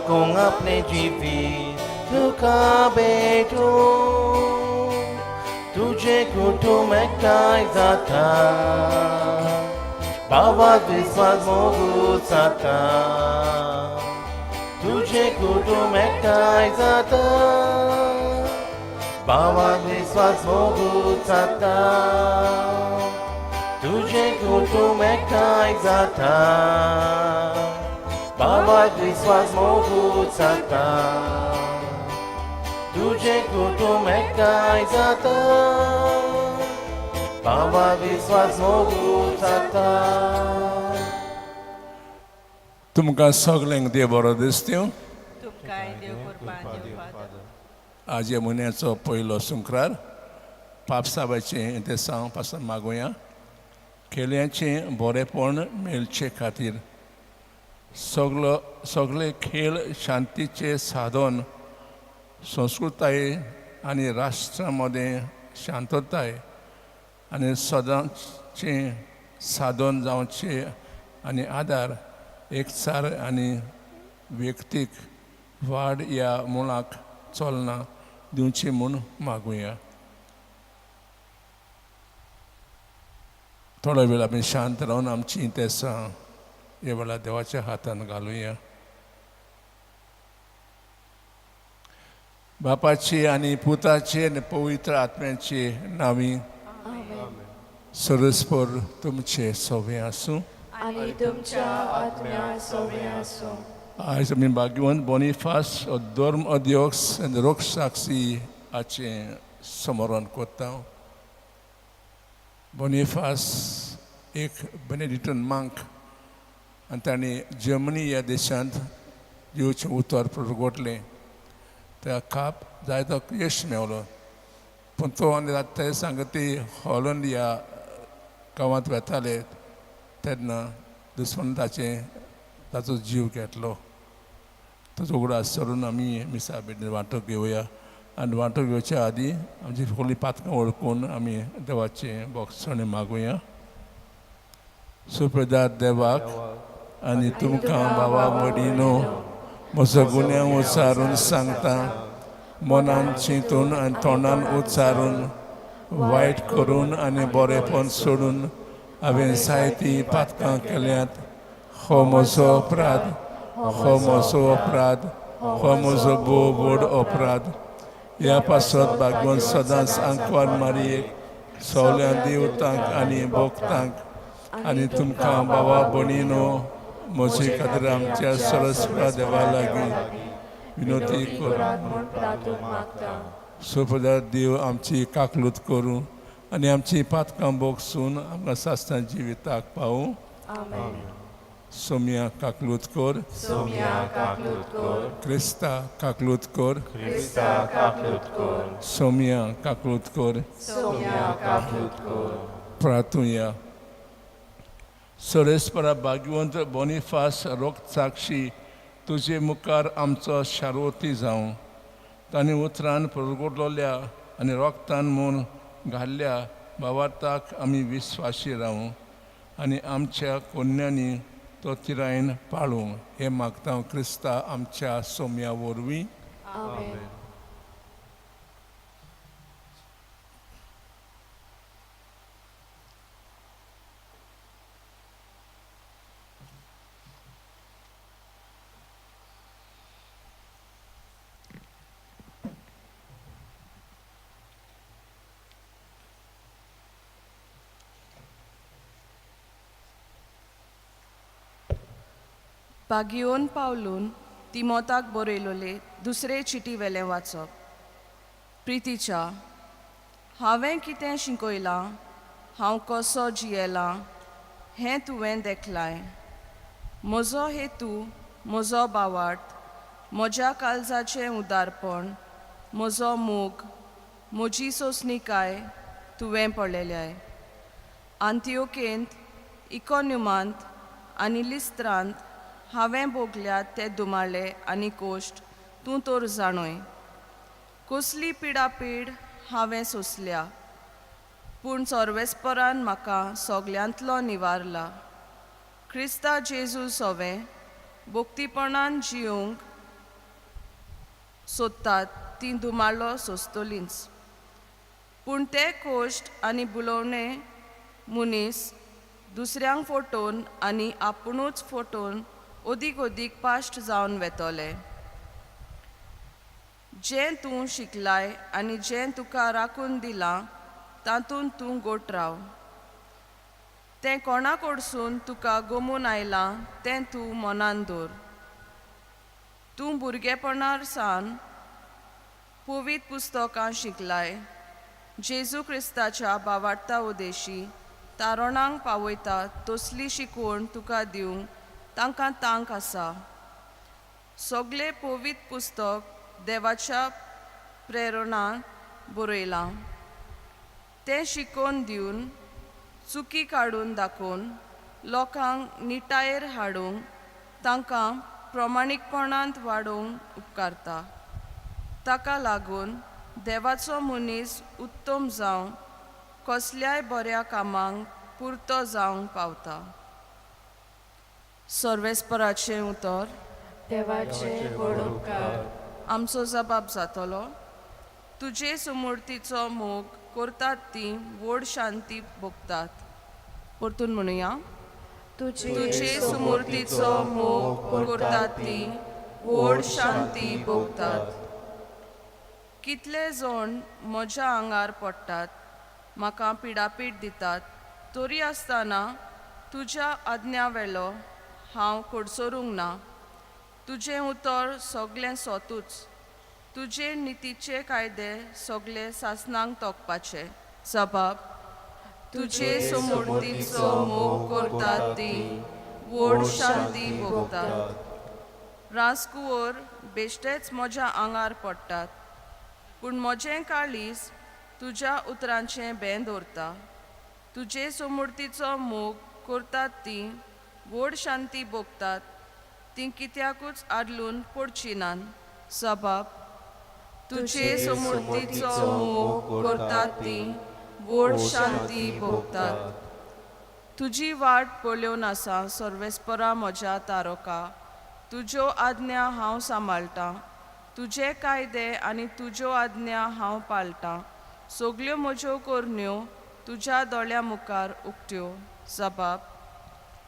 दाखोवंक आपलें जिवीत तुका भेटूं. तुजें कुटूंब एकठांय जाता, बाबा विस्वास मोगूच जाता. तुजें कुटूंब एकठांय जाता, बाबा विस्वास मोगूच जाता. तुजें कुटूंब एकठांय जाता, बाबा विस्वास मोगूच जाता. तुजें कुटूंब एकठांय जाता, बाबा विस्वास मोगूच जाता. तुमकां सगल्यांक देव बरो दिसत्यो. तुमकांय देव कुरपान दिवं फादर. आज ह्या म्हयन्याचो पयलो शुक्रार. पापसाबाचें इंतेसांव पासून मागुया खेळयांचें बरेपण मेळचे खातीर. सगलो सगळे खेळ शांतीचें साधन, संस्कृताय आनी राष्ट्रा मदें शांतताय आनी सदांचें साधन जावचें आनी आदार, एकचार आनी व्यक्तीक वाड ह्या मुळाक चलना दिवची म्हूण मागुया. थोडो वेळ आमी शांत रावन आमची इंतेसां ह्या वेळार देवाच्या हातान घालुया. बापाची आनी पुताची आनी पवित्र आत्म्याची नांवी. सरस्पर तुमचे सोवे आसूं. आनी तुमच्या आत्म्या सोवे आसूं. आयज आमी भाग्यवंत बोनिफास धर्म अध्यक्ष आनी रोगसाक्षी हाचें स्मरण करता. बोनिफास एक बेनेडिक्टन मांक आनी तांणी जर्मनी ह्या देशांत देवचें उतर प्रगटलें. त्या खाप जायतो यश मेवलो, पूण तो आनी ते सांगती हॉलंड ह्या गांवांत वेताले तेन्ना दुस्मान ताचें ताचो जीव घेतलो. ताचो उगडास करून आमी मिसा भेटीन वांटो घेवया आनी वांटो घेवच्या आदीं आमची सगळीं पातकां वळखून आमी देवाचें बोगसणें मागुया. सुप्रदार देवाक आनी तुमकां बाबा मडिनो म्हजो गुन्यांव उच्चारून सांगता. मनान चिंतून आनी तोंडान उच्चारून, वायट करून आनी बरेपण सोडून हांवें जायतीं पातकां केल्यांत. हो म्हजो अपराध, हो म्हजो अपराध, हो म्हजो भोव व्हड अपराध. ह्या पासत भागवंत सदांच आंकवार मारयेक, सगल्या देवतांक आनी भक्तांक आनी तुमकां बाबा भणिनो म्हजे खातीर आमच्या सरस्पा देवा लागीं विनोती कर करात म्हूण प्रार्थून मागता. सुप्रदार देव आमची काकलूत करूं आनी आमची पातकां बोगसून आमकां सासणां जिविताक पावूं. आमेन. सोम्या काकलूत कर. सोम्या काकलूत कर. क्रिस्ता काकलूत कर. क्रिस्ता काकलूत कर. सोम्या काकलूत कर. सोम्या काकलूत कर. प्रार्थुया. सरेस्परा भाग्यवंत बोनिफास रोगसाक्षी तुजे मुखार आमचो शारवती जावं. तांणी उतरान परगटलोल्या आनी रोगतान म्हूण घाल्ल्या भावार्थाक आमी विस्वाशी रावूं आनी आमच्या कोन्यांनी तो तिरायन पाळूं, हें मागता क्रिस्ता आमच्या सोम्या वरवीं. आमेन. बागियोन पावलून तिमोताक बरयलोले दुसरे चिटी वेलें वाचप. प्रितीच्या, हांवें कितें शिकयलां, हांव कसो जियेलां हें तुवें देखलाय. म्हजो हेतू, म्हजो भावार्थ, म्हज्या काळजाचें उदारपण, म्हजो मोग, म्हजी सोंसणिकाय तुवें पळयल्याय. आंतिओकेंत, इकोन्युमांत आनी लिस्त्रांत हांवें भोगल्यात ते दुमाळे आनी कोश्ट तूं तर जाणूय. कसली पिडापीड हांवें सोंसल्या, पूण सर्वेस्परान म्हाका सगल्यांतलो निवारला. क्रिस्ता जेजू सोवें भक्तीपणान जियोंक सोदतात तीं धुमालो सोंसतलींच. पूण ते कोश्ट आनी बुलोवणे मनीस दुसऱ्यांक फटोवन आनी आपुणूच फटोवन अदीक अदीक पाश्ट जावन वेतले. जें तूं शिकलाय आनी जें तुका राखून दिलां तातूंत तूं गोट राव. तें कोणा कडसून तुका गोमून आयलां तें तूं मनान दवर. तूं भुरगेपणार सावन पवित्र पुस्तकां शिकलाय, जेजू क्रिस्ताच्या बावार्ता उदेशी तारणांक पावयता तसली शिकवण तुका दिवंक तांकां तांक आसा. सगलें पवित्र पुस्तक देवाच्या प्रेरणान बरयलां. तें शिकोवन दिवन, चुकी काडून दाखोवन, लोकांक निटायेर हाडूंक, तांकां प्रमाणीकपणांत वाडोवंक उपकारता. ताका लागून देवाचो मनीस उत्तम जावं कसल्याय बऱ्या कामांक पुरतो जावंक पावता. सर्वेस्पराचें उतर. देवाचे व्हड उपकार. आमचो जबाब जातलो. तुजे सुमूर्तीचो मोग करतात तीं व्हड शांती भोगतात. परतून म्हणुया. तुजे सुमूर्तीचो मोग करतात तीं व्हड शांती भोगतात. कितले जण म्हज्या आंगार पडटात, म्हाका पिडापीड दितात, तरी आसतना तुज्या आज्ञा वेलो हांव कडसरूंक ना. तुजें उतर सगलें सोतूच. तुजे नितीचे कायदे सगले सासनांक तोखपाचे. जबाब. तुजे सुमूर्तीचो मोग करतात ती व्हड शांती भोगतात. रासकुंवर बेश्टेच म्हज्या आंगार पडटात, पूण म्हजें काळीज तुज्या उतरांचें बें दवरता. तुजे सुमूर्तीचो मोग करतात तीं व्हड शांती भोगतात. तीं कित्याकूच आदलून पडचीं नात. जबाब. तुजे सुमूर्तीचो मोग करतात तीं व्हड शांती भोगतात. तुजी वाट पळोवन आसा सर्वेस्परा म्हज्या तारोका. तुज्यो आज्ञा हांव सांबाळटां. तुजे कायदे आनी तुज्यो आज्ञा हांव पाळटां. सगल्यो म्हज्यो करण्यो तुज्या दोळ्या मुखार उक्त्यो. जबाब.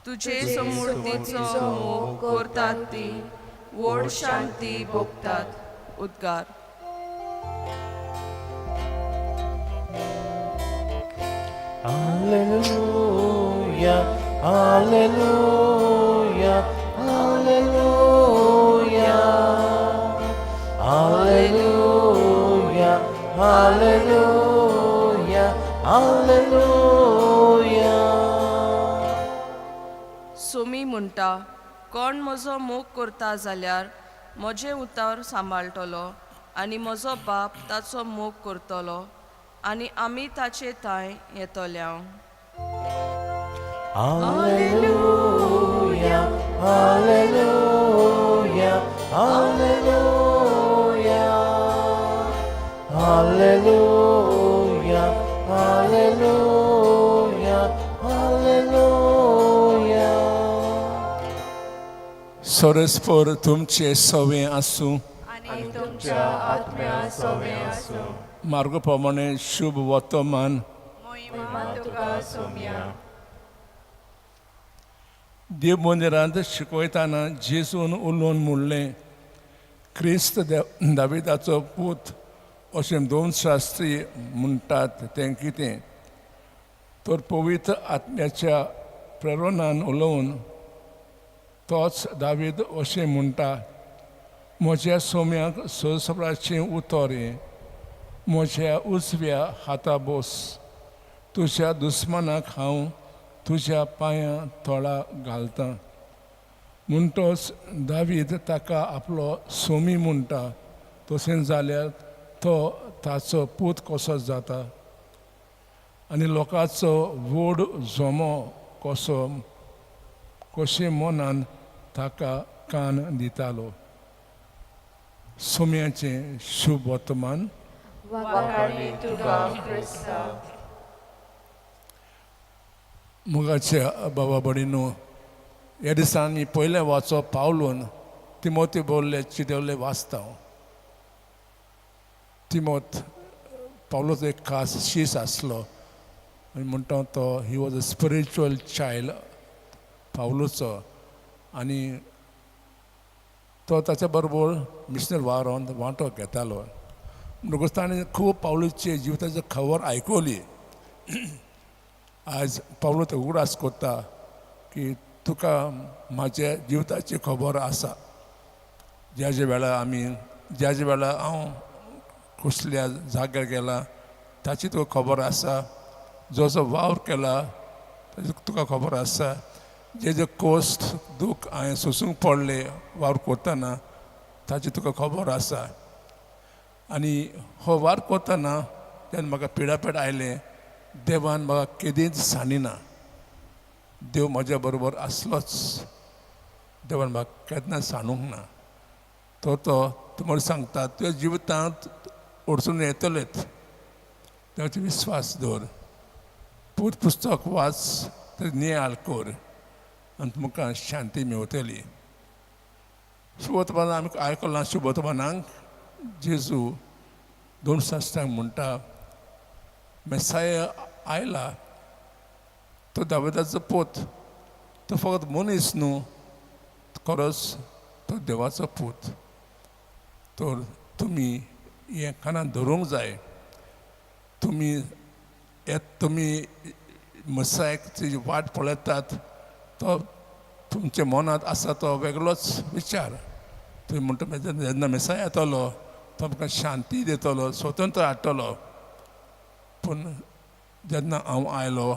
तुजे सुमूर्तीचो मोग करतात ती व्हड शांती भोगतात. उद्गार. Alleluia, Alleluia, Alleluia, Alleluia, Alleluia, Alleluia. Somi म्हणटा, कोण म्हजो मोग करता जाल्यार म्हजें उतर सांबाळटलो आनी म्हजो बाप ताचो मोग करतलो आनी आमी ताचे थांय येतले हांव. Alleluia, Alleluia, Alleluia, Alleluia, Alleluia, Alleluia. सरस्पर तुमचे सवे आसूं. आनी तुमच्या आत्म्या सोवे आसूं. मार्ग प्रमाणे शुभ वर्तमान. महिमा तुका सोम्या. देव मंदिरांत शिकयतना जेजून उलोवन म्हणलें, क्रिस्त दाविदाचो पूत अशें दोन शास्त्री म्हणटात तें कितें? तर पवित्र आत्म्याच्या प्रेरणान उलोवन तोच दावीद अशें म्हणटा, म्हज्या सोम्याक सरसराचें उतर हें, म्हज्या उजव्या हाता बोस, तुज्या दुस्मानाक हांव तुज्या पांयां तोळा घालतां. म्हणटोच दावीद ताका आपलो सोमी म्हणटा. तशें जाल्यार तो ताचो पूत कसो जाता? आनी लोकांचो व्हड जमो कसो कशें मनान ताका कान दितालो. सोम्याचें शुभ वर्तमान. वाखाणी तुका क्रिस्ता. मोगाच्या बाबा भयणीनो, ह्या दिसांनी पयलें वाचप पावलून तिमोती बोल्ले चिदेवले वाचता. तिमोत पावलोचो एक खास शीस आसलो आनी म्हणटा तो he was a spiritual child पावलोचो आनी तो ताच्या बरोबर मिशनर वावरांत वांटो घेतालो. म्हणटकूच ताणें खूब पावलूचे जिविताची खबर आयकली. आयज पावलू तो उगडास करता की तुका म्हाज्या जिविताची खबर आसा. ज्या ज्या वेळार आमी ज्या ज्या वेळार हांव कसल्या जाग्यार गेला ताची तुका खबर आसा. जो जो वावर केला ताची तुका खबर आसा. जे जे कोश्ट दूख हांवें सोंसूंक पडले वावर करतना ताची तुका खबर आसा. आनी हो वावर करतना तेन्ना म्हाका पिडापेड आयलें देवान म्हाका केदींच सांडिना. देव म्हज्या बरोबर आसलोच. देवान म्हाका केन्ना सांडूंक ना. तो तो तुमकां सांगता तुज्या जिवितांत अडचणी येतलेच, देवाचेर विस्वास दवर, पूत पुस्तक वाच, तें नियाळ कर आनी तुमकां शांती मेवतली. शुभवर्तमान आमी आयकलां. शुभवर्तमानाक जेजू दोन शास्त्रांक म्हणटा मेसाया आयला तो दाविदाचो पूत, तो फकत मनीस न्हू, खरोच तो देवाचो पूत. तर तुमी हें कानान धरूंक जाय. तुमी तुमी मसायक वाट पळयतात तो तुमच्या मनांत आसा तो वेगळोच विचार. तुमी म्हणटा जेन्ना मेसाय येतलो तो आमकां शांती दितलो, स्वतंत्र हाडटलो. पूण जेन्ना हांव आयलो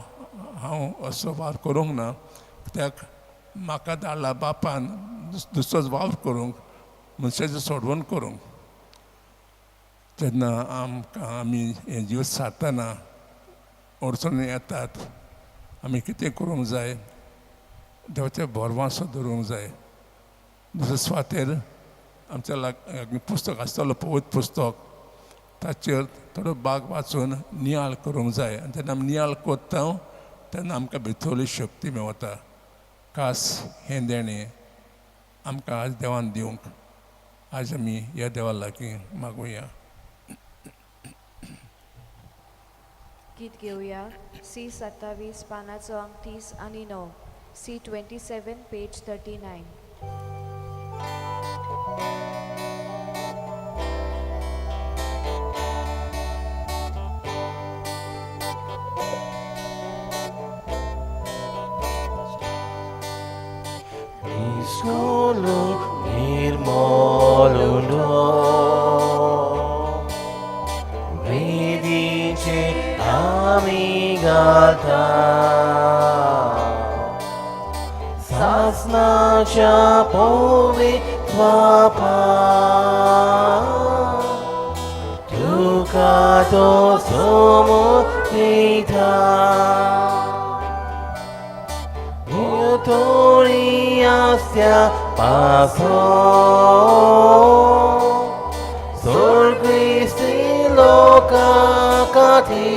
हांव असो वावर करूंक ना, कित्याक म्हाका धाडला बापान दुसरोच वावर करूंक, मनशाचें सोडवण करूंक. जेन्ना आमकां आमी हें जिवीत सारतना अडचणी येतात आमी कितें करूंक जाय, देवाचें भरवासो दवरूंक जाय. दुसरे सुवातेर आमच्या लागीं पुस्तक आसतलो पवित्र पुस्तक, ताचेर थोडो भाग वाचून नियाळ करूंक जाय. आनी जेन्ना आमी नियाळ करता तेन्ना आमकां भितरली शक्ती मेवता. खास हें देणें आमकां आज देवान दिवंक आज आमी ह्या देवा लागीं मागुया. गीत घेवया सी 27 पानाचो अंक 30 आनी 9, सी 27 पेज 39. निस्कोलो निर्मोलो वेदीचे आमी गाता सासनाच्या पवित्र तुका तो समर्पिता Victoriasya paso Sol Christi loka kathi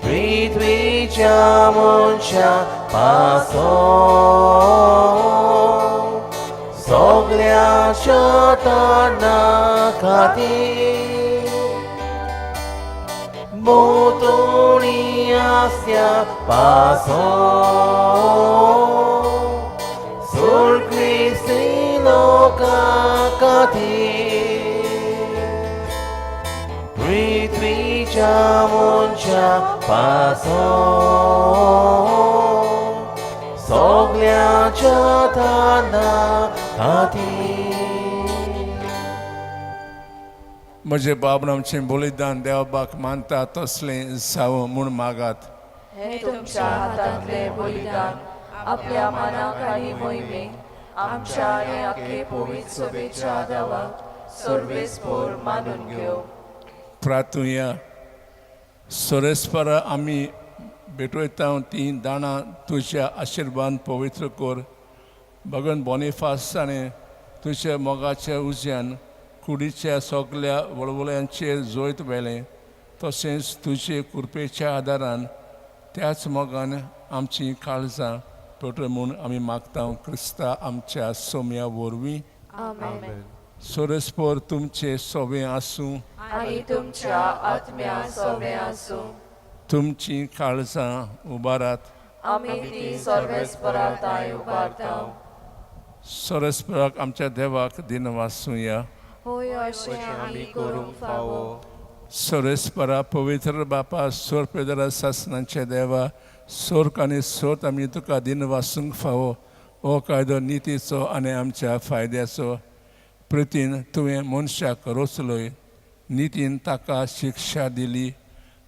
Prithviच्या मनशा पासो सगळ्याच्या ताणा खातीर भोंवतणी आसल्या पासो सोड क्रिस्ती लोकां खातीर पृथ्वीच्या मनशा पासो सगळ्याच्या ताणा खातीर. म्हजे बाब आमचें बलिदान देवबाक मानता तसलें जावं म्हूण मागात. हे तुमच्या हातांतले बलिदान आपल्या मनाक आनी मोहिमेक आमच्या आनी आखे पवित्र सभेच्या देवाक सर्वेस्पोर मानून घेव. प्रार्थुया. सोरेस्परा आमी भेटयता तीं दाणां तुज्या आशिर्वाद पवित्र कर. भगवान बोनिफास ताणें तुज्या मोगाच्या उज्यान कुडीच्या सगल्या वळवळ्यांचेर जैत व्हेलें, तशेंच तुजे कृपेच्या आदारान त्याच मोगान आमची काळजां पेटय म्हूण आमी मागता क्रिस्ता आमच्या सोम्या वरवीं. आमेन. सोरस्पर तुमचे सोबें आसूं आनी तुमच्या आत्म्या सोबें आसूं. तुमचीं काळजां उबारात. आमी ती सर्वेस्परा तांय उबारता. सोरस्पराक आमच्या देवाक दिनवासुया. होय, अशें आमी करूंक फावो. सोरेस्परा पवित्र बापा, सोर पेदरा सासनाचे देवा, सोर्क आनी सोत आमी तुका दिनवासूंक फावो. हो कायदो नितीचो आनी आमच्या फायद्याचो. प्रितीन तुवें मनशाक रचलोय, नितीन ताका शिक्षा दिली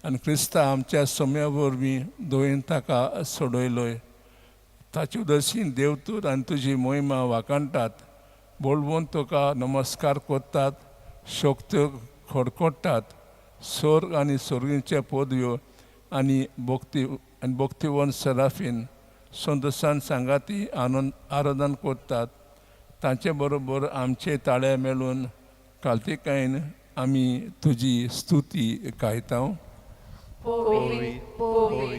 आनी क्रिस्ता आमच्या सोम्या वरवीं दोयेन ताका सोडयलोय. ताचे उदशीन देवतूर आनी तुजी मोहिमा वाखाणटात, बोलवून तुका नमस्कार करतात, शक्त खडखडटात. स्वर्ग आनी स्वर्गींचे पदव्यो आनी भक्ती आनी भक्तिवंत सराफीन संतोशान सांगाती आनंद आराधन करतात. तांचे बरोबर आमचे ताळे मेळून कालतिकायेन आमी तुजी स्तुती गायता. पवित्र, पवित्र,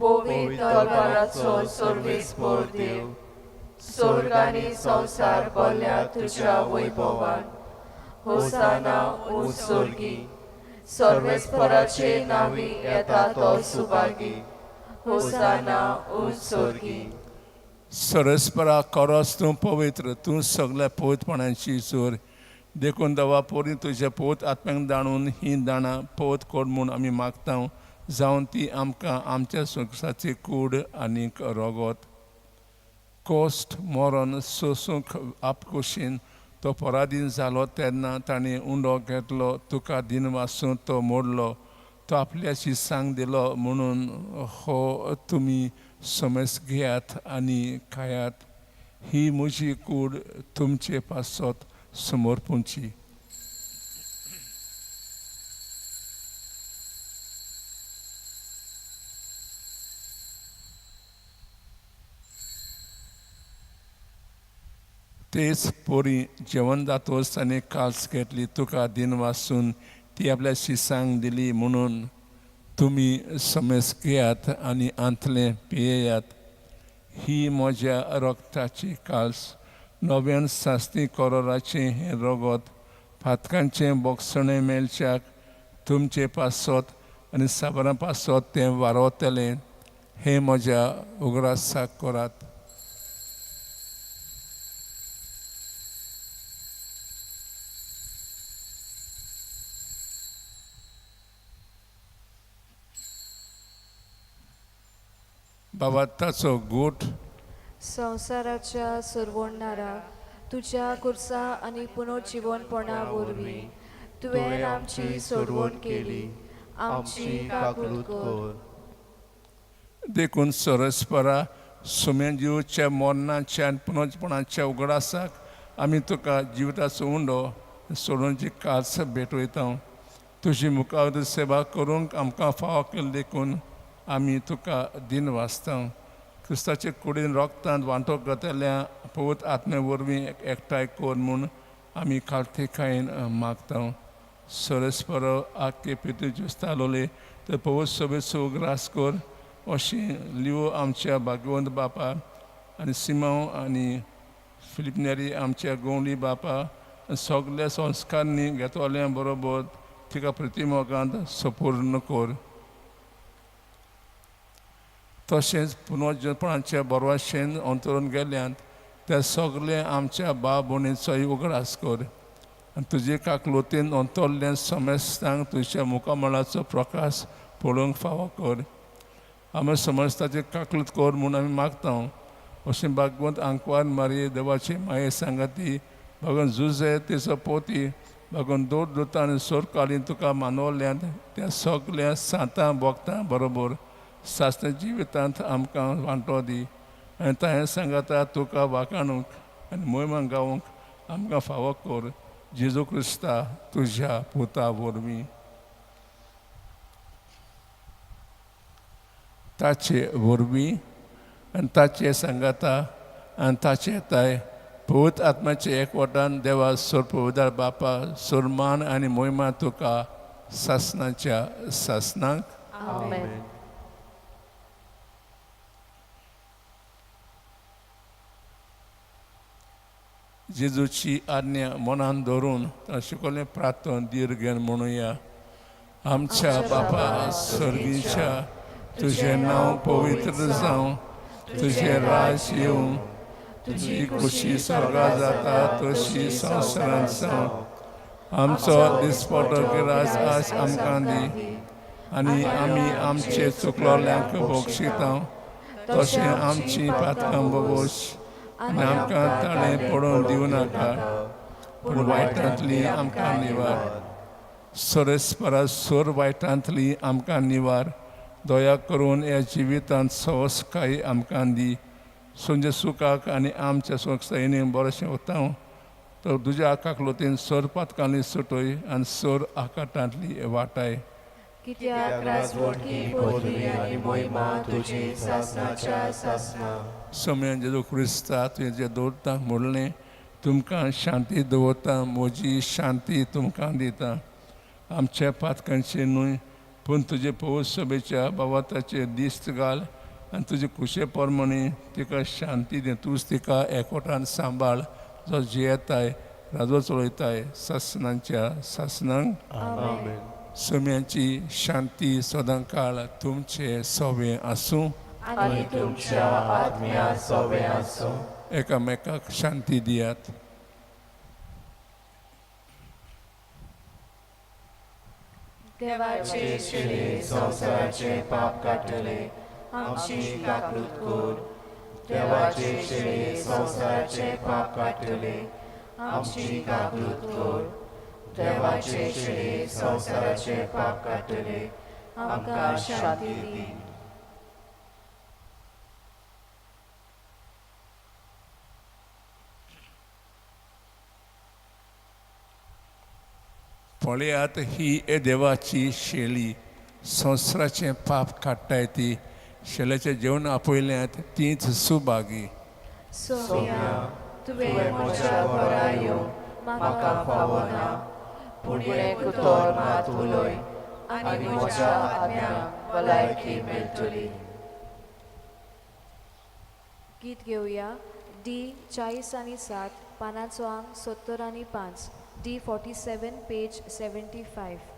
पवित्र दरबाराचो सर्वेस्पर देव, स्वर्ग आनी संवसार भरल्या तुज्या वैभवान. होसाना उंच स्वर्गी. सर्वेस्पराचे नांवी येता तो सुभागी. होसाना उंच स्वर्गी. सरस्परा खरोच तूं पवित्र, तूं सगळ्या पवित्रपणाची चोर. देखून देवा पोरी तुज्या पवित्र आत्म्यांक दाणून ही दाणां पवित्र कर म्हूण आमी मागता, जावन ती आमकां आमच्या संवसाराची कूड आनीक रगत. कोश्ट मरण सोसूंक आपकुशीन तो पराधीन जालो तेन्ना ताणें उंडो घेतलो, तुका दिनवासून तो मोडलो, तो आपल्याशी सांग दिलो म्हणून हो तुमी समज घेयात आनी खायात, ही म्हजी कूड तुमचे पासत समर्पूंची. तेच पोरी जेवण जातोच ताणें काल्स घेतली, तुका दिनवासून ती आपल्या शिसांक दिली म्हणून तुमी समज घेयात आनी आंतलें पियेयात, ही म्हज्या रक्ताची काल्स, नव्यान सास्ती करोराचें हें रगत फातकांचें बोगसणें मेळच्याक तुमचे पासत आनी साबरां पासत तें वारवतलें, हें म्हज्या उगडासाक करात. बाबा ताचो गोठ संवसाराच्या सुरवणणाराक तुज्या कुर्सा आनी पुनर्जिवनपणा वरवीं तुवें आमची सोडवण केली, आमची काकूत कर. देखून सरस्परा सुम्या जिवच्या मरणाच्या आनी पुनर्जपणाच्या उगडासाक आमी तुका जिविताचो उंडो सोडूनची कास भेटवयता. तुजी मुखार सेवा करूंक आमकां फावो केली देखून आमी तुका दिन वाचता. क्रिस्ताचे कुडीन रोगतांत वांटो घेतल्या पवित्र आत्मे वरवीं एकठांय कर म्हूण आमी कार्तिकायेन मागता. सरस्पर आख्खे पितू जुस्तालोले तर पवित्र सभेचो उगडास कर, अशें लिवो आमच्या भागवंत बापा आनी सिमांव आनी फिलिपनेरी आमच्या गोंवली बापा सगल्या संस्कारांनी घेतल्या बरोबर तिका प्रतिमोगांत सपूर्ण कर. तशेंच पुनर्जपणाच्या बरवाशेन अंतरून गेल्यान त्या सगळे आमच्या बाब भयणीचोय उगडास कर आनी तुजे काकलुतीन अंतरलें समेस्तांक तुज्या मुखामळाचो प्रकाश पळोवंक फावो कर. आमी समजताचे काकलूत कर म्हूण आमी मागता. अशें भागवंत आंकवार मारये देवाची माये सांगाती भगवान जुजे तेचो पोती भगवान दोर दुता आनी सोरकालीन तुका मानवल्ल्यान त्या सगल्या सांतां भोगतां बरोबर सासण्या जिवितांत आमकां वांटो दी आनी ताणें सांगाता तुका वाखाणूंक आनी मोहिमा गावंक आमकां फावो कर. जेजू क्रिस्ता तुज्या पुता वरवीं. ताचे वरवीं आनी ताचे सांगाता आनी ताचे ताय पवित्र आत्म्याचे एकवटान देवा सोर पवित्र बापा सोरमान आनी मोहिमा तुका सासनाच्या सासनाक. आमेन. जेजूची आज्ञा मनान धरून शिकवलें प्रार्थन धीर घेवन म्हणुया. आमच्या बापा सर्गीच्या, तुजें नांव पवित्र जावं, तुजें राज येवं, तुजी खुशी स्वर्गा जाता तशी संवसारांत जावं. आमचो दिसपटो गिरास आज आमकां दी आनी आमी आमचे चुकलोल्यांक बक्षिता तशें आमची पातकां बोगोस आनी आमकां ताणें पडोवन दिवं नाका, पूण वायटांतली आमकां निवार. सोरेस्परा सोर वायटांतली आमकां निवार. दया करून ह्या जिवितांत सवसकाय आमकां दी, सुंजे सुखाक आनी आमच्या सुखसायेन बरेंशें वता तर तुज्या काकलोतीन सोर पातकांनी सुटय आनी सोर आकाटांतली वाटाय. कित्याक राजवटकी पदवी आनी मोहिमा तुजी सासनाच्या सासना. सोम्यान जेजू क्रिस्ता तुवें जे दवरता म्हणलें, तुमकां शांती दवरता, म्हजी शांती तुमकां दिता. आमच्या पातकांचे न्हय पूण तुजे पवित्र सभेच्या बाबाताचेर दिस्त घाल आनी तुजे खुशे प्रमाणे तिका शांती दी. तूंच तिका एकवटान सांबाळ, जो जियेताय राजो चलयताय सासनांच्या सासनांक. आमेन. सोम्याची शांती सदां काळ तुमचे सोवे आसूं आनी तुमच्या आत्म्या सोवे आसूं. एकामेकाक शांती दियात. देवाचे शिले संवसाराचे पाप काडटले, आमची काकूत कर. देवाचे शिले संवसाराचे पाप काडटले, आमची काकूत कर. देवाचे शिले संवसाराचे पाप काडटले, आमकां शांती दी. पळयात ही ए देवाची शेली, संवसाराचें पाप काडटाय ती. शेल्याचें जेवण आपयल्यात तींच सुभागी. सोम्या, तुवें म्हज्या घरा येवंक म्हाका फावना, पूण एक उतर मात उलय आनी म्हज्या आत्म्याक भलायकी मेळटली. गीत घेवया डी 40 आनी 7, पानाचो आंक 70 आनी 5, डी 47 पेज 75.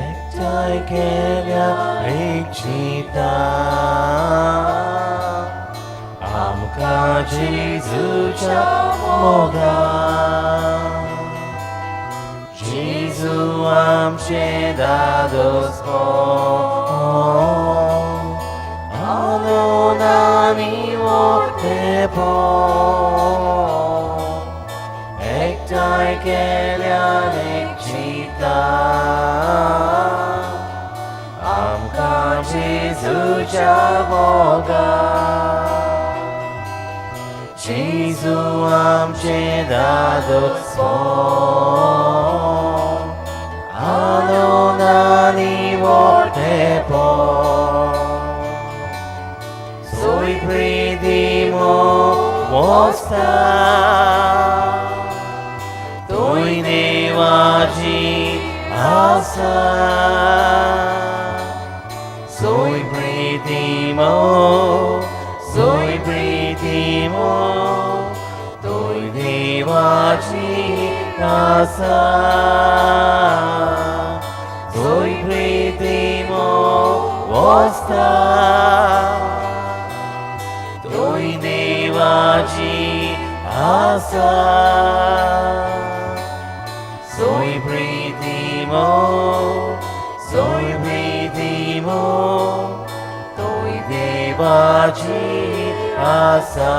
एकठांय केल्या इच्छिता आमकां जेजूच्या मोगान. जेजू आमचे दादोस आणून आनी मोठेपण. एकठांय केल्यान इच्छिता आमकां जेजूच्या मोगान. जेजू आमचे दादोस आणून आनी मोठेपण. Soy predimo mosta Toi nevaji asa. Soy predimo, soy predimo, toi nevaji asa. Soy predimo mosta Toi देवाची आसा. सोय प्रीतिमो, सोय प्रीतिमो, तोय देवाची आसा.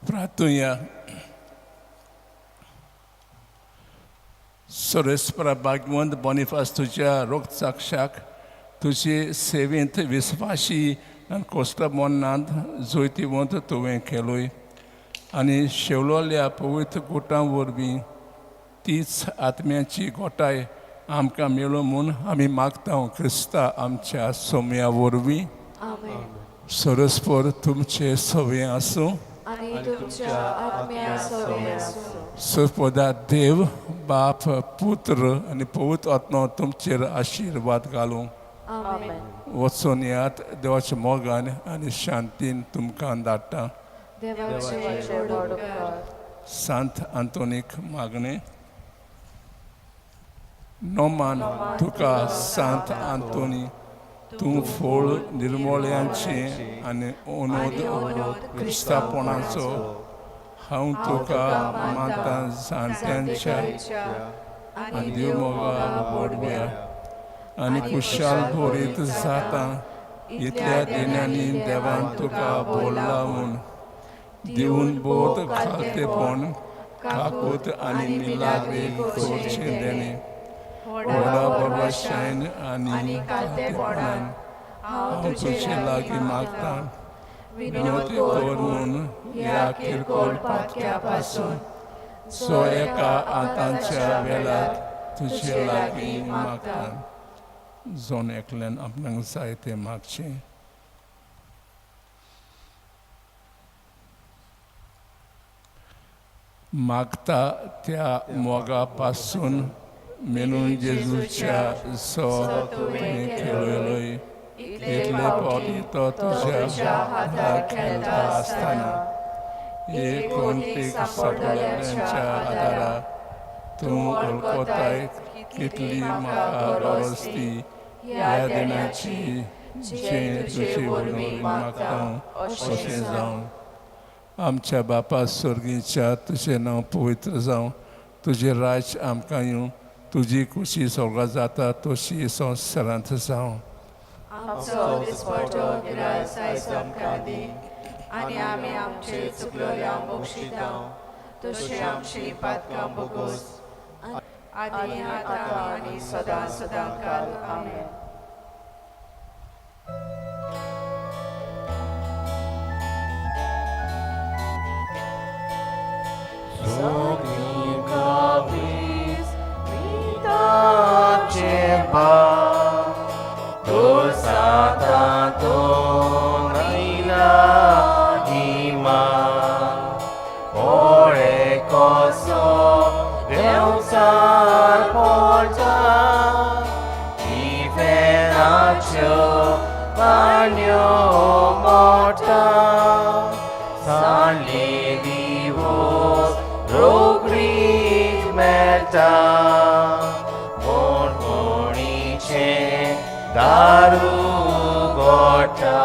प्रार्थुया. सर्वेस्परा भागवंत बोनिफास तुज्या रोगसाक्षाक तुजे सेवेंत विस्वाशी आनी कोस्ता मनांत जैतिवंत तुवें केलोय आनी शेवलोल्या पवित्र गुटां वरवीं तीच आत्म्याची गोटाय आमकां मेळूं म्हूण आमी मागता क्रिस्ता आमच्या सोम्या वरवीं. आमेन. सरस्पर तुमचे सवे आसूं. आनी तुमच्या आत्म्या सवें आसूं. सरपदा देव बाप पुत्र आनी पवित्र आत्मो तुमचेर आशिर्वाद घालूं. आमेन. वचून येयात देवाच्या मोगान आनी शांतीन तुमकां धाडटा. देवाचे व्हड उपकार. सांत आंतोनीक मागणें. नोमान तुका सांत आंतोनी तूं फोळ निर्मोळ्यांचें आनी अनोद क्रिस्तापणाचो हांव तुका मानता जाणट्यांच्या आनी देव मोगा बोडव्या आनी कुशाल भरीत जाता इतल्या दिनांनी देवान तुका बोल्ला म्हूण दिवन बोध खालतेपण काकूत आनी मिलाग्री करचें देणें व्हडा बरवाशायन आनी खालतेपणान हांव तुजे लागीं मागता विनोद कर म्हूण ह्या किरकोळ पातक्या पासून सो एका आतांच्या वेळार तुजे लागीं मागता. जोन एकल्यान आपणाक जाय तें मागचें. मागता त्या मोगा पासून मेनून जेजूच्या सो तुवें खेळयलोय इतले पावटी तो तुज्या हातार खेळटा आसतना एक कोणतीक सगळ्यांच्या आदारा तूं वळखताय कितली म्हाका गरज ती ह्या दिनाची जें तुजे वरवीं मागता अशें जावं. आमच्या बापा स्वर्गीच्या तुजें नांव पवित्र जावं, तुजें राज्य आमकां येवं, तुजी खुशी स्वर्गा जाता तशी संवसारांत जावं. आमचो दिसपटो गिरास आयज आमकां दी आनी आमी आमचे चुकलोल्या मोक्षिता तशें आमची पातकां बोगोस आनी आतां आनी सदां सदां काल. आमेन. दारू गोठा.